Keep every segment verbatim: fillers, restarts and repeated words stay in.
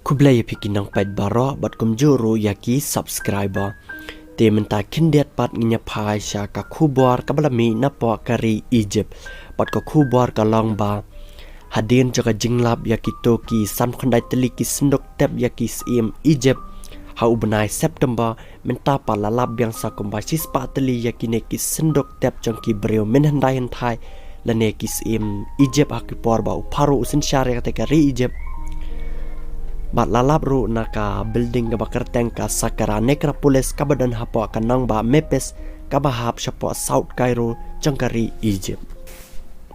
Khublei ïa phi ki nongpeit baroh bad kumjuh ruh ïa ki subscriber. Te mynta khyndiat pat ngin ïa phai sha ka khubor kaba la mih napoh ka ri Egypt. Bad ka khubor ka long ba hadien jong ka jinglap ïa kito ki sanphew khyndai tylli ki synduk tep ïa ki syiem Egypt ha u bnai September, mynta pat la lap biang sa kumba shispah tylli ïa kine ki synduk tep jong ki briew mynhyndai hynthai lane ki syiem Egypt ha ki por ba u Pharaoh u synshar ïa kata ka ri Egypt. Bad la lap ruh na ka building kaba kyrteng ka Saqqara Necropolis kaba don hapoh ka nongbah Memphis kaba hap shapoh South Cairo jong ka ri Egypt.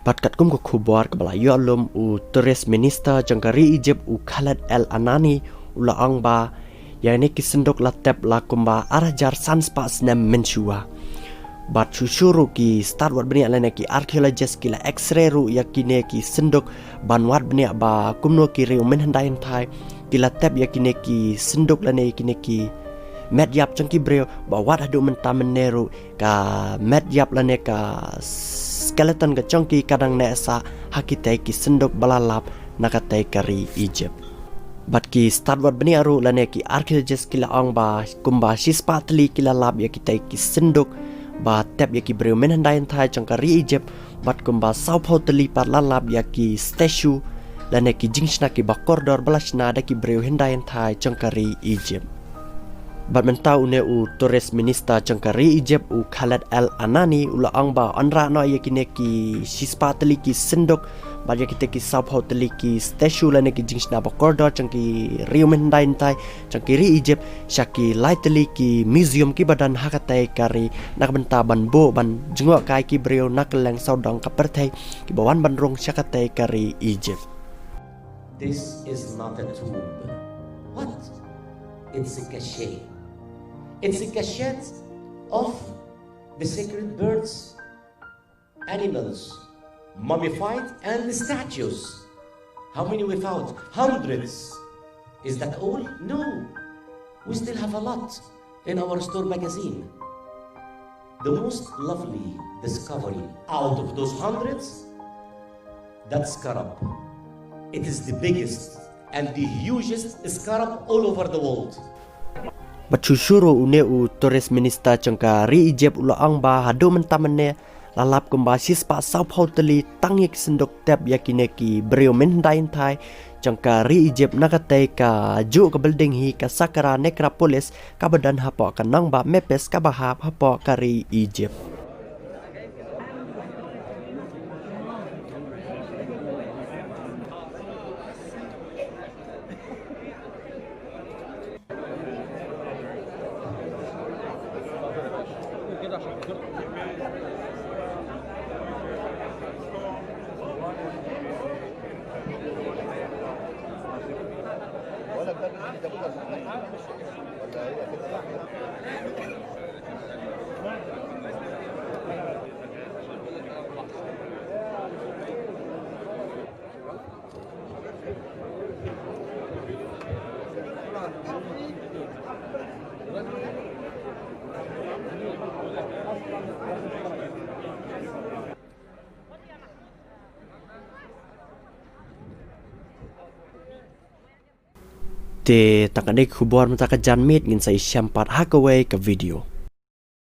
Bad katkum ka khubor kaba la ïoh lum, u Tourist Minister jong ka ri Egypt u Khaled El Anani u la ong ba ïa kine ki synduk la tep la kumba ar hajar san spah snem mynshuwa. Bad shuh shuh ruh ki stad wad bniah lane ki archaeologist ki la X-ray ruh ïa kine ki synduk ban wad bniah ba kumno ki riew mynhyndai hynthai ki la tep ïa kine ki synduk lane ïa kine ki met ïap jong ki briew, ba wat haduh mynta mynne ruh ka met ïap lane ka skeleton ka jong ki ka dang neh sah ha kitei ki synduk ba la lap na katei ka ri Egypt. Bad ki stad wad bniah ruh lane ki archaeologist ki la ong ba kumba shispah tylli ki la lap ïa kitei ki synduk ba tep ïa ki briew mynhyndai hynthai jong ka ri Egypt, bad kumba sawphew tylli pat la lap ïa ki statue lane ki jingshna kiba kordor ba la shna da ki briew hyndai hynthai jong ka ri Egypt. Bad mynta une u Tourist Minister jong ka ri Egypt u Khaled El Anani u la ong ba yn rah noh ïa kine ki shispah tylli ki synduk bad ïa kitei ki sawphew tylli ki statue lane ki jingshna ba kordor jong ki riew mynhyndai hynthai jong ka ri Egypt sha ki lai tylli ki museum kiba don ha katei ka ri, na ka bynta ban buh ban jngoh kai ki briew na kylleng sawdong ka pyrthei kiba wan ban rung sha katei ka ri Egypt. This is not a tomb. What? It's a cache. It's a cache of the sacred birds, animals, mummified, and the statues. How many we found? Hundreds. Is that all? No. We still have a lot in our store magazine. The most lovely discovery out of those hundreds, that scarab. It is the biggest and the hugest scarab all over the world. Bad shuh shuh ruh une u Tourist Minister jong ka ri Egypt u la ong ba haduh mynta mynne la lap kumba shispah sawphew tylli tang ïa ki synduk tep ïa kine ki briew mynhyndai hynthai jong ka ri Egypt na katei ka juh ka building hi ka Saqqara Necropolis kaba don hapoh ka nongbah Memphis kaba hap hapoh ka ri Egypt. Te tang katne ka khubor mynta ka janmiet, ngin sa ïashem pat ha kawei ka video.